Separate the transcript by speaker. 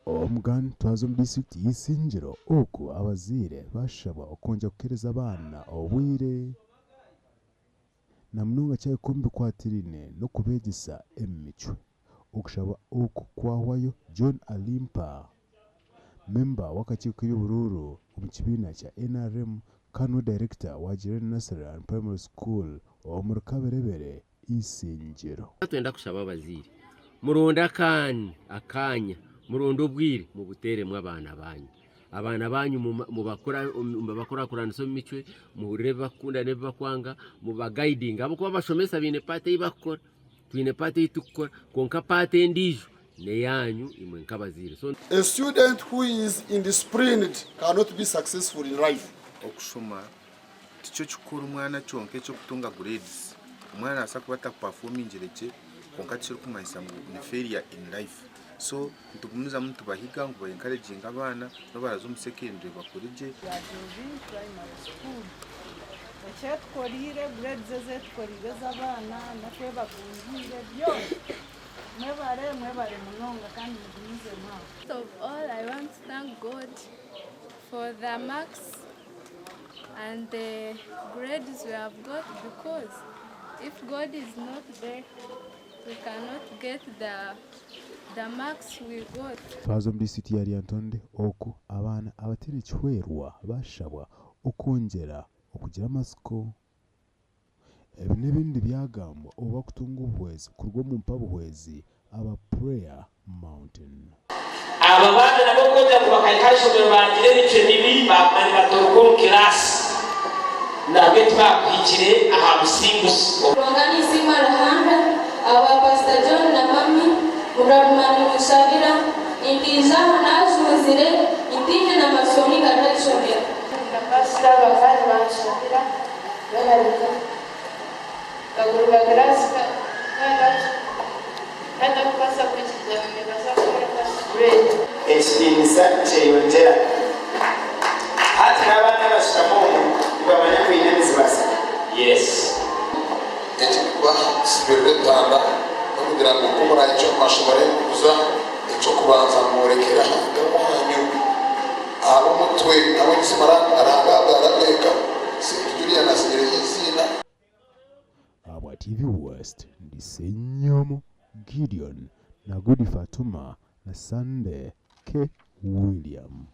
Speaker 1: Omugani twaza omu disiturikiti y'Isingiro oku abazaire bashabwa okwongyera kuheereza abaana obwire na munonga kyahika omu bikwatiraine n'okubeegyesa emicwe. Okushaba oku kwahwayo John Alimpa, memba w'akakiiko k'eby'oburuuru omu kibiina kya NRM kandi niwe dayirekita wa Jirani Nursery and Primary School omuri Kaberebere, Isingiro.
Speaker 2: Twenda kushaba abazaire muronde akaanya, muronde obwire mubuteeremu abaana baanyu. Abaana baanyu mubakurakuranise omu micwe, muhurire ebi barikukunda n'ebi barikwanga, mubagayidinge ahabw'okuba abashomesa baine paati ei barikukora, twine paati ei turikukora kwonka paati endiijo n'eyaanyu imwe nk'abazaire.
Speaker 3: A student who is indisciplined cannot be successful in life.
Speaker 4: Okushoma Tikyo kikuru omwana kyonka eky'okutunga grades. Omwana nabaasa kuba atakupafomingire gye kwonka tikirikumanyisa ngu ni failure in life. So nitugumizamu nitubahiga ngu ba encouraginge abaana nobu baraza omu secondary bakore gye.
Speaker 5: Ya Jovi Primary School ekyetukoriire grades ezetukoriire ez'abaana n'okwebagungiire byona mwebare mwebare munonga kandi mugumizemu aho.
Speaker 6: First of all I want to thank God for the marks and the grades we have got because if God is not there we cannot get the, the marks we got.
Speaker 1: Twaza omu disiturikiti ya Lyantonde oku abaana abataine kihwerwa bashabwa okwongyera okugira amatsiko. Ebi n'ebindi byagambwa obu bakutunga obuhwezi kuruga omu mpabuhwezi aba Prayer Mountain.
Speaker 7: Aba baana nabo kwongyera ngu bakahika aha ishomero baagira emicwe mibi baaguma nibatoroka omu kiraasi nabwe tibakuhikire aha businguzi.
Speaker 8: Kwonka ninsiima Ruhanga ahabwa Pastor John na Mummy, muraguma nimunshabira, ninkiija aha naajunzire ntaine na mashomi ngari aha ishomero.
Speaker 9: Na pastor bakaba nibanshabira bebareka kaguru ka class katakubaasa kwikiriza ngu nimbaasa kukora first grade.
Speaker 10: Ekitiinisa nikyeyongyera. Hati n'abaana abashutami omu nibamanya ngu oine emizibazi.
Speaker 7: Yes.
Speaker 11: Ekirikubasibirira entanda n'okugira ngu ku muraahikye omu mashomero ahu murikuza, eky'okubanza mworekere ahandi owaanyu ahabw'omutwe ahabw'ekisiima Ruhanga arabeeka. Saint Julian asigireho eiziina.
Speaker 1: Ahabwa TV West, ndi Ssenyomo Gideon na Goody Fatuma na Sunday K. William.